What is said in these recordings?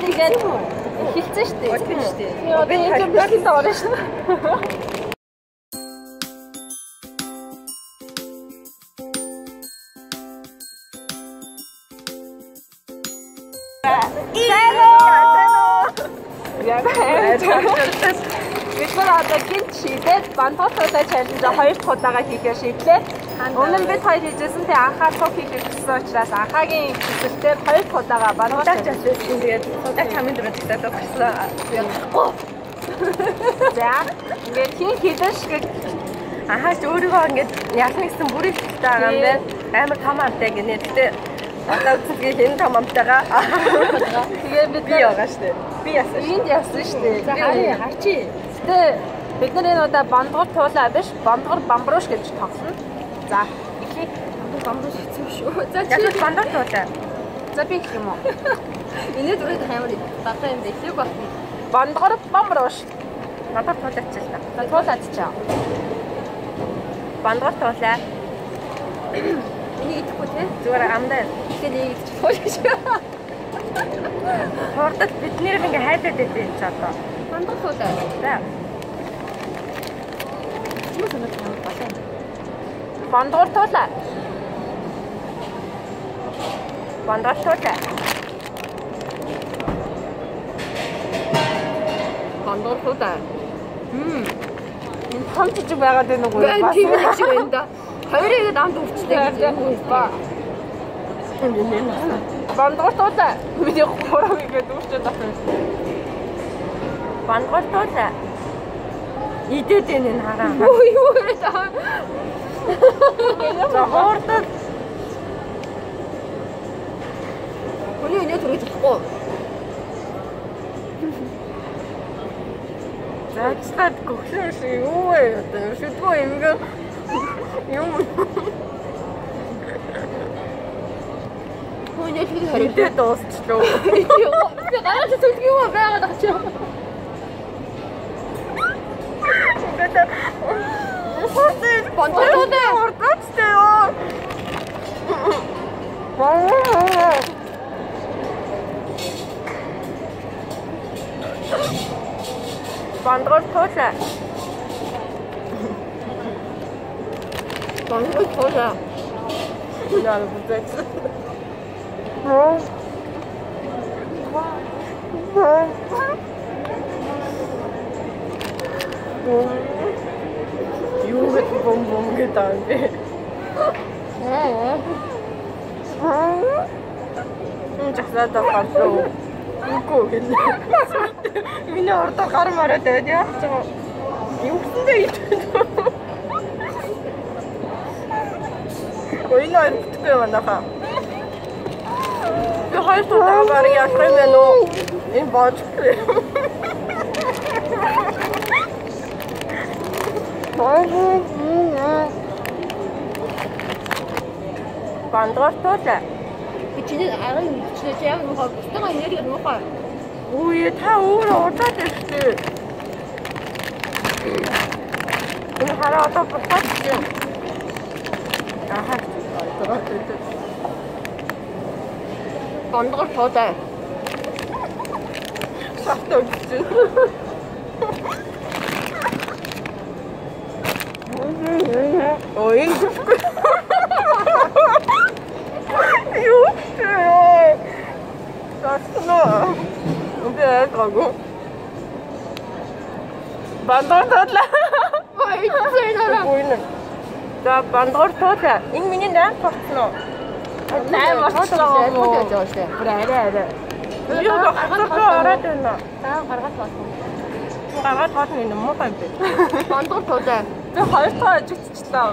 Тэгээд эхэлсэн шүү дээ. Тийм шүү дээ. Би энэ бичлэгэнд орно шүү. Бид нар одоо гинт шийдээд бандгал туулай challenge хоёр дахь удаага хийхээр шийдлээ. Өмнө нь бид хоёр хийжсэн, тэгээ анхаа цуг хийх гэсэн учраас анхаагийн хүсэлтээр хоёр дахь удаага бандгал challenge. Тэгээд суудаг хамгийн дөрөв тэгсээд гарсан. За ингээд хин хідэн шиг анхаач өөрийгөө ингээд ялна гэсэн бүрийг ихтэй байгаа юм байна. Амар том амтай гинэ. Гэтэ одоо үзэсгэлээ энэ том амтайгаа. Тэгээ бид би байгаа шүү дээ. Би яасан шүү. Энд яасан шүү дээ. За харъя, харчи. Гэтэ бид нар энэ удаа бандгар туулаа биш, бандгар бамбрууш гэж тоглоно. За, эхлэе. Бамбрууш хэцүү шүү. За чи бандгар туулаа. За би эхлэх юм уу? Энэ зүрх амар бадаа юм дээ. Эхлэх байна. Бандгар бамбрууш. Бандгар туулаач л та. За туулаач чаа. Бандгар туулаа. Энийг идэхгүй те? Зүгээр амдаа. Тэгэхээр энийг идчихгүй гэж. Хурдад бид нэр ингээ хайдаад байдیں юм чи одоо. Бандгар туулаа. За. Юу санагдах юм байна? Бандгар туулаа. Бандгар туулаа. Бандгар туулаа. Энэ том жижиг байгаад байна уу? Тийм юм шиг байна да. Хоёрыг игээд амд өвчлээ гэж юм ба. Бандгар туулаа. Миний гурав игээд үүрчээд байна. Бандгар туулаа. Идээд байна энэ хараа. Юу вэ? За хоордод. Хүний өнөө түргэж болохгүй. Заачлаад гөхлөө шиг юу вэ? Одоо шүдгүү эмгэн юм. Хүний түргэж харин идээд дуусчлаа. Би гараад зүлг юм байгаад ах чи. Хурдан бандгар туулаа. Хурдацтай ёо. Бандгар туулаа. Бандгар туулаа. Яа, бүтээч. Юу гэж бом бом гэдэг юм бэ? Жахсаад гарлаа. Үгүй гэнэ. Миний ордоор гар мараад байд яах ч юм. Юу гэсэндээ идэх. Ой нэр бүтэхгүй манайхаа. Би хоёр удаа барыг ялах юм байна уу? Энэ боожгүй. Бандгар туулаа. Би чиний арга мэдчихлээ чи ямар муухай бусдаа нэрийг муухай. Үгүй та өөрөө удаад байна шүү дээ. Энэ хараа одоо бусдаа чинь. Аа. Бандгар туулаа. Сартаа өгсөн. Ой, энэ гүхгүй. Юу вэ? Сартаа. Би айгаагүй. Бандгар туулаа. Ой, зэнэ. Үгүй. За бандгар туулаа. Энэ миний 8 болцсон уу? 8 болцсон уу? Бүр арай арай. Юу гаргаад ороод байна. За гаргаад болсон. Гаргаад болно энэ муухай юм бэ. Бандгар туулаа. Би хоёр дахь ажигдчихлаа.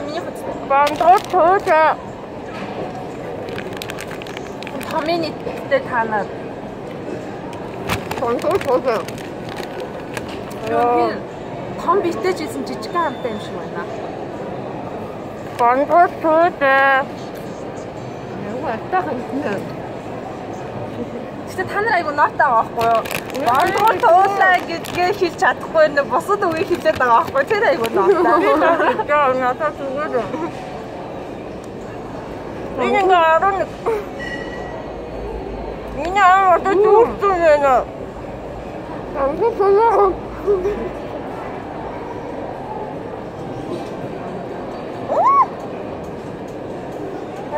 Миний хувьд бандгар туулаа. Томын нийтдээ та нар бандгар туулаа. Том битэй ч гэсэн жижигхэн хамтаа юм шиг байна. Бандгар туулаа. Юу атаахан юм. Гэтэ та нар айгу нотой байгаа байхгүй юу? Бандгар туулаа гэдгээ хэлж чадахгүй нэ бусад үгийг хэлээд байгаа байхгүй тэр айгу нотой. Би надад зүгээр. Энэ ингээ 11. Миний ам одоо дүүрсэн байна. Амгүй болоо.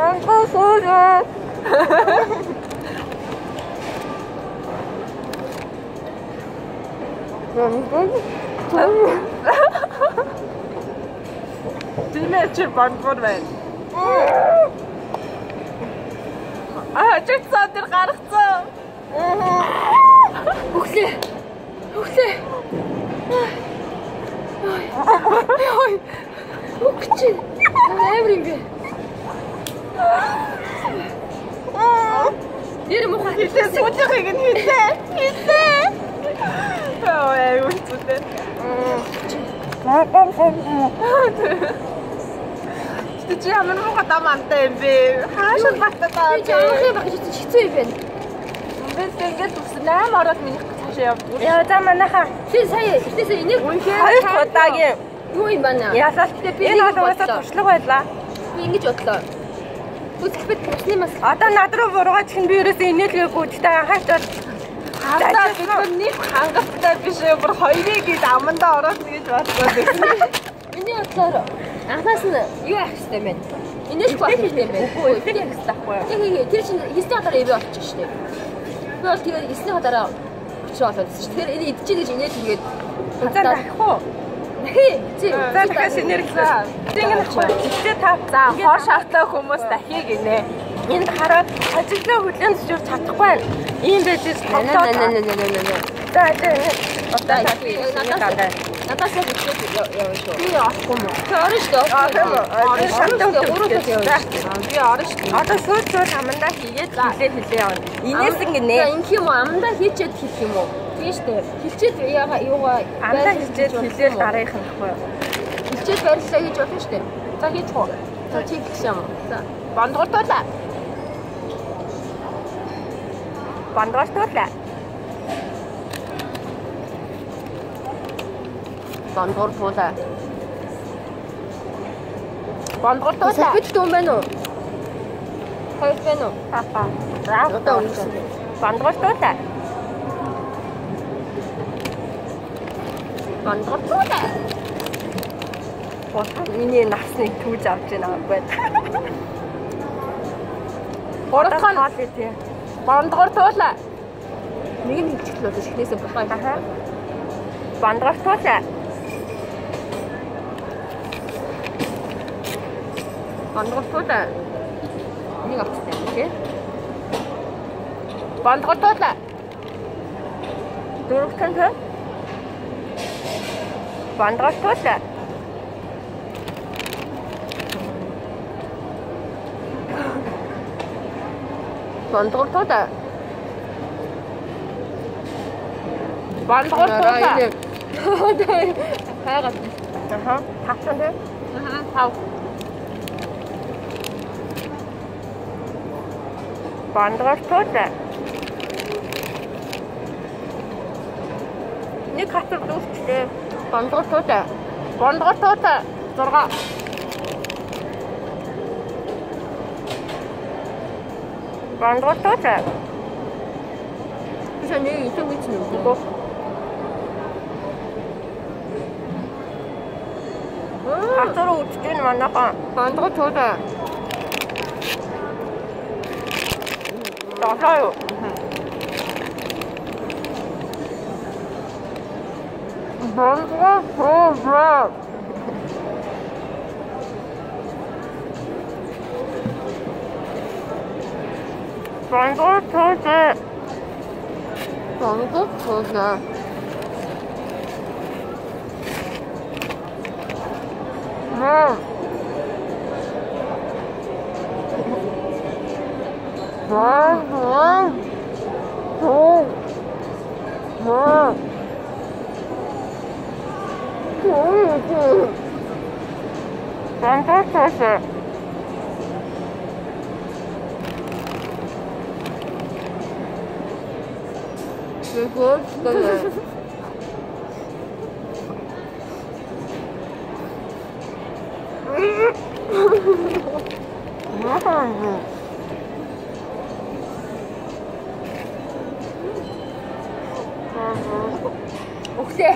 Амгүй болоо. Динэ чи бонгор байна. Аа, чи цаа дээр гаргацсан. Өглөө. Өглөө. Ой. Өгч. Амар юм бэ. Нэр муухай хэлээ сүүлийнхийг нь хэлээ. Хэлээ. Ой, аюу зүтэй. Тэ чи ямар муухай дам амтай юм бэ? Хаашаа багтаад байгаа юм бэ? Би амхын багш чинь хэцүү юм байна. Би ингээд үс 8 ороод минийх цаашаа явдаг. Яа за манайхаа. Чи сая эхнээсээ энийг үнэхээр хоёр удаагийн юу юм байна? Ялалт. Би энэ бол угаасаа туршлага байлаа. Би ингэж бодлоо. Үзэлбэт усны мас. Одоо над руу буруугаа чихэн би ерөөсөө инээлгээгүй. Гэтэ анхаарч бол хардаа бид нар нэг хангалттай биш ээ. Бүр хоёрыг гэж амандаа ороод гэж бодлоо гэсэн. Миний бодлоор анхнаас нь юу яах хэрэгтэй юм бэ? Инээлгүй байх хэрэгтэй юм байна. Үгүй ээ, яг хэрэгтэй байхгүй юу? Яг тэр чинь 9-ний дараа ивэ болчих шүү дээ. Би бол тэгээд 9-ний дараа өчрөө болоод байсан шүү. Тэгэхээр энэ идчихээ гэж инээл хийгээд за дахих уу? Дахи. Чи за дахиад шинээр хэлсэн. Ингэ нахгүй. Тэгтээ та за хор шартлаа хүмүүс дахи гинэ. Энд хараад ажиглаа хүлээн зөвшөөрч чадахгүй байна. Ийм байж тоглоод. За одоо надаас яг үчээд явна шүү. Би орохгүй юм уу? Чи орно шүү дээ. Аа тийм үү. Шаттай гурван явна шүү. Би орно шүү. Одоо сүүл сүүл амандаа хийгээд хэлээ явна. Инээс ингэнэ. За ингэх юм уу? Амандаа хийчээд хэлэх юм уу? Тийм шүү дээ. Хэлчээд яага юугаа амандаа хийчээд хэлээл дараагийнх нь ахгүй юу? Хэлчээд байрлалаа хийж болно шүү дээ. За хийж хөө. За чи хэлэх юм уу? За бондгортуулаа. Бондгортуулаа. Бондгортуулаа. Бондгортуулаа. Салбит дүүн байна уу? Хоёр байна уу? Папа. Одоо өнгөрсөн. Бондгортуулаа. Бондгортуулаа. Бодлоо миний навсныг түүж авч байна аахгүй. Гурав дахь нь тий. Бондгортуулаа. Нэг нь хэлчихэл болно эхнээсээ болохоо. Аха. Бондгортуулаа. Бондгортуулаа. Нэг авчихсан юм тий. Бондгортуулаа. Дөрөв тань тий. Бондгортуулаа. Бондгортуулаа. Бондгортуулаа. Хайгаад. Аха. Тавсан тий. Аха, тав. Бондгортуулаа. Нэг хатар дүүсчлээ. Бондгортуулаа. Бондгортуулаа. 6. Бондгортуулаа. Би нэг илүү гэж нүггүй. Хатар үдэж гин манайхан. Бондгортуулаа. Долоо юу? Бондгортуулаа. Бондгортуулаа. Бондгортуулаа. Мм. Бондгортуулаа. Бондгортуулаа. Өглөө.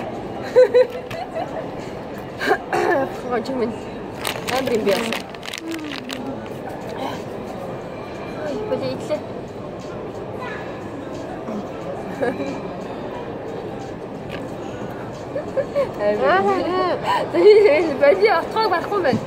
Гоо минь амар юм би. Ой, болоо идлээ. Тэгээд болоо отгоог барахгүй байна.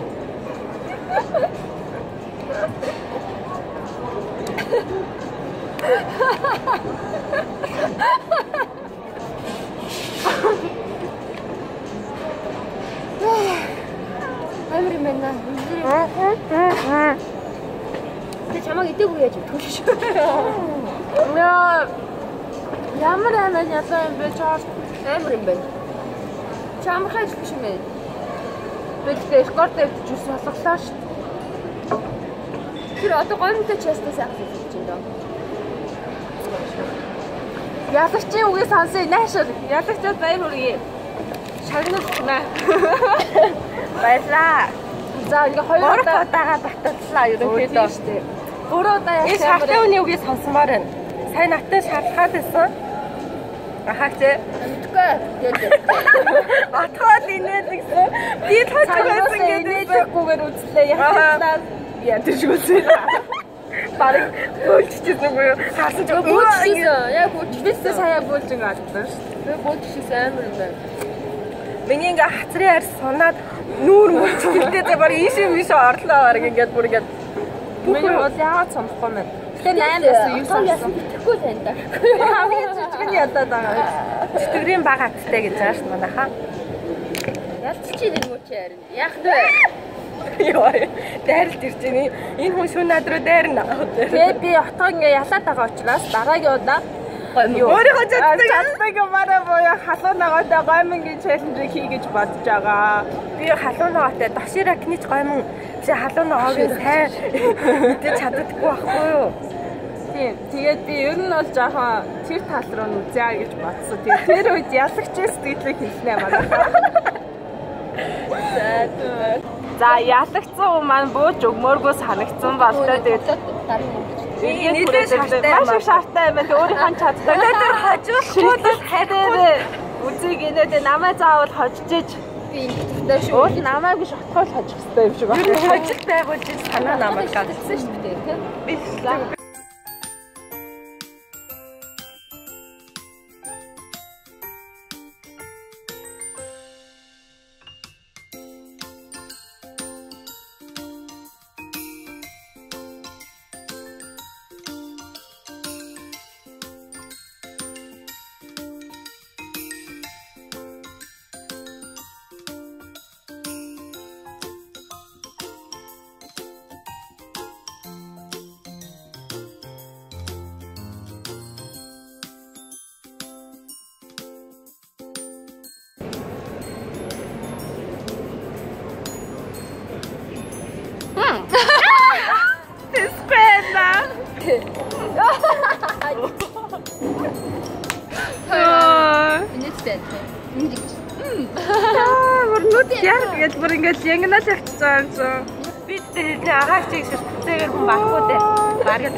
Амар юм байна. Тэ чамайг идээгүй яаж өгөх шүү. Яа. Ямар амар ялаа юм бэ чаа? Амар юм байна. Чамхай биш юм байна. Би тэгтээ рекорд тавьчих ус болголоо шүү. Тэр одоо гоёмтой частаа сайхан хийж байна доо. Ялагчийн үгийг сонсъё наашир. Ялагчид баяр хүргэе. Шагнал наа. Баярлаа. За ингээ хоёр удаа удаага баталлаа ерөнхийдөө. Гурван удаа яах юм бэ? Шартай үний үгийг сонсомоор байна. Сайн наттай шалхаад байсан. Ахаач ээ. Мэдгүй. Тэгээд Атгаал инээд гэсэн. Би л хажуу байсан гэдэг инээдгүйгээр үзлээ. Яачлаа. Ядаж үзлээ. Бараг бөөлжчихсэн үгүй юу? Харсан ч бөөлжчихсэн. Яг бөөлжчихсэн. Сая бөөлжин алдлаа шүү. Би бөөлжчихсэн амар юм байна. Миний ингээ хацрын арьс сунаад нүүр мөрчөлтэй зэ баг ийшээ мишээ орлоо баг ингээд бүр ингээд миний бол яагаад сонгохгүй юм бэ? Тэгэхээр 8 бас 9 болсон битгэхгүй тань да. Хамгийн жижиг нь ядаад байгаа. Чөтгөрийн баг аттай гэж байгаа шүү манайхаа. Ялцчих юм уу чи харин. Яах вэ? Йоо. Дайралт ирж байна. Энэ хүн шүүн над руу дайрна. Тэгээ би отгоо ингээ ялаад байгаа учраас дараагийн удаа өөрийнхөө чаддаг юмараа буюу халуун ногоотой гоймонгийн челленжийг хий гэж бодож байгаа. Би халуун ногоотой доширакны ч гоймон биш халуун ногоог сайн мэдээж чаддаггүй байхгүй юу? Тийм. Тэгээд би ер нь бол жоохон тэр тал руу нь үзье гэж бодсон. Тэгээд тэр үед ялагчийн сэтгэлийг хэлнэ манайхаа. За ялагдсан хүн маань бууж өгмөөргөө санагдсан болтой. Тэгээд нэлээд шартай маш их шартай юм байна. Өөрийнхөө чаддаг. Тэр хожуулахгүй бол хайртай үзье гинэ. Тэгээд намайг заавал хожиж би ингэ тавтай шүү. Уул намайг биш отгоол хожих хэрэгтэй юм шиг байна. Тэр хожилт байгуулж санаа намайг гэлсэн шүү дээ тийм. Би Яг бүр ингээд янгнал явчихсан юм чинь. Би тэгтээ хэлнэ агаач чиг ширтцээгээр хүн барахгүй дээ. Бараг